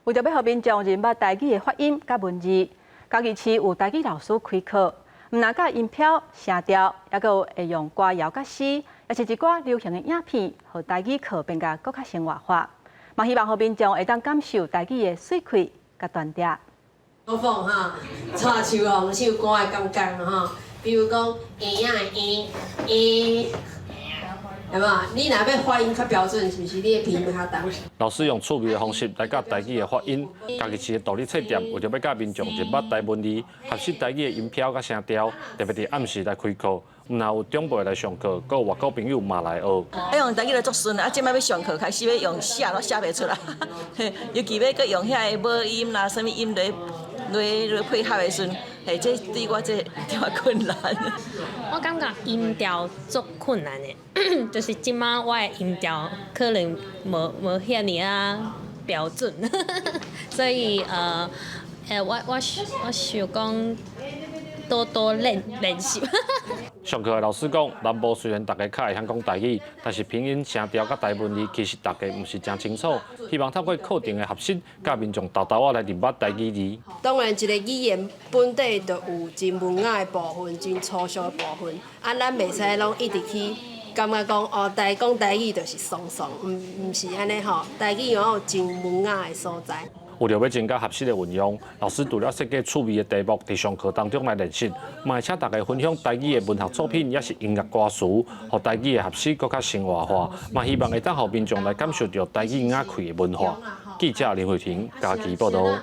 為著欲予民眾認捌台語的發音佮文字，嘉義市有台語老師開課，毋但教音標、聲調，猶閣有會用歌謠佮詩，抑是一寡流行的影片，予台語課變甲閣較生活化。嘛希望予民眾會當感受台語的媠氣佮端調。我放哈，蔡秋鳳唱歌的感覺吼，比如講嬰仔的嬰嬰，有無？你若欲發音較標準，是毋是你的鼻音較重？老師用趣味的方式來教台語的發音。嘉義市的獨立冊店為著欲教民眾認捌台文字，學習台語的音標佮聲調，特別佇暗時來開課。毋但有長輩來上課，閣有外國朋友嘛來學。啊，用台語來足順啊！這擺欲上課開始欲用寫攏寫袂出來，尤其欲閣用遐个母音啦，啥物音來來來配合的時陣，嘿，這對我這有點仔困難。我感覺音調足困難的，就是這擺我的音調可能無無遐爾仔標準，所以呃，呃，我我我想講多多練練習。上課的老師講，南部雖然大家較會曉講台語，但是拼音、聲調佮台文字其實大家毋是誠清楚。希望透過課程的學習，教民眾沓沓仔來認捌台語字。當然，一個語言本底就有真文雅的部分，真粗俗的部分。啊，咱袂使攏一直去感覺講哦，台講台語就是慫慫，毋毋是按呢吼。台語有真文雅的所在。為著欲增加學習的運用，老師除了設計趣味的題目，佇上課當中來練習，嘛會請大家分享台語的文學作品，抑是音樂歌詞，予台語的學習閣較生活化。嘛希望會當予民眾來感受著台語雅氣的文化。記者林慧婷嘉義報導。